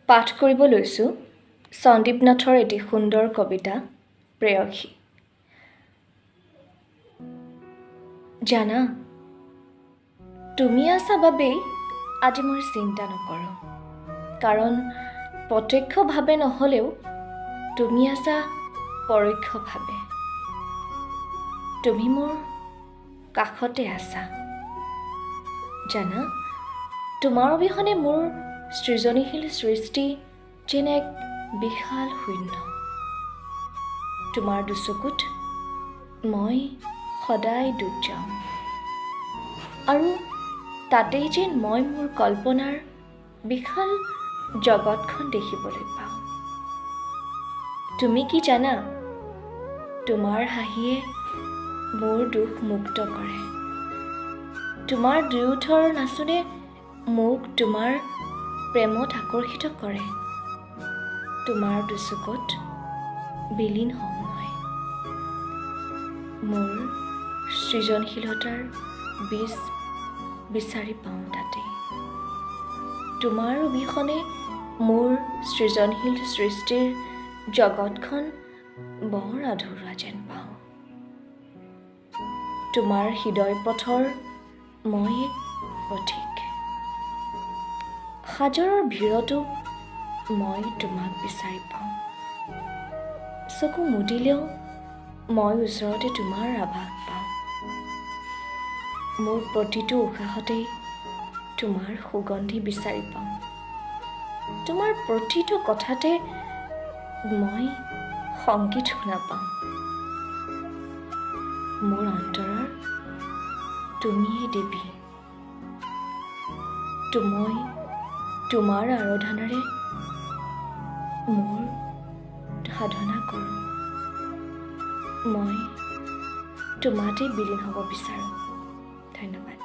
পাঠ কৰিব লৈছোঁ সন্দীপ নাথৰ এটি সুন্দৰ কবিতা প্ৰেয়সী। জানা, তুমি আছা বাবেই আজি মই চিন্তা নকৰোঁ, কাৰণ প্ৰত্যক্ষভাৱে নহ'লেও তুমি আছা পৰোক্ষভাৱে। তুমি মোৰ কাষতে আছা। জানা, তোমাৰ অবিহনে মোৰ সৃজনীশীল সৃষ্টি যেন এক বিশাল শূন্য। তোমাৰ দুচকুত মই সদায় ডুব যাওঁ আৰু তাতেই যেন মই মোৰ কল্পনাৰ বিশাল জগতখন দেখিবলৈ পাওঁ। তুমি কি জানা, তোমাৰ হাঁহিয়ে মোৰ দুখ মুক্ত কৰে। তোমাৰ দুয়োঠৰ নাচোনে মোক তোমাৰ প্ৰেমত আকৰ্ষিত কৰে। তোমাৰ দুচকুত বিলীন হওঁ মই। মোৰ সৃজনশীলতাৰ বীজ বিচাৰি পাওঁ তাতেই। তোমাৰ অবিহনে মোৰ সৃজনশীল সৃষ্টিৰ জগতখন বৰ আধৰুৱা যেন পাওঁ। তোমাৰ হৃদয় পথৰ মই এক পথিক। সাজৰৰ ভিৰতো মই তোমাক বিচাৰি পাওঁ। চকু মুদিলেও মই ওচৰতে তোমাৰ আভাস পাওঁ। মোৰ প্ৰতিটো উশাহতেই তোমাৰ সুগন্ধি বিচাৰি পাওঁ। তোমাৰ প্ৰতিটো কথাতে মই সংগীত শুনা পাওঁ। মোৰ অন্তৰৰ তুমিয়েই দেৱী। মই তোমাৰ আৰাধনাৰে মোৰ সাধনা কৰোঁ। মই তোমাতেই বিলীন হ'ব বিচাৰোঁ। ধন্যবাদ।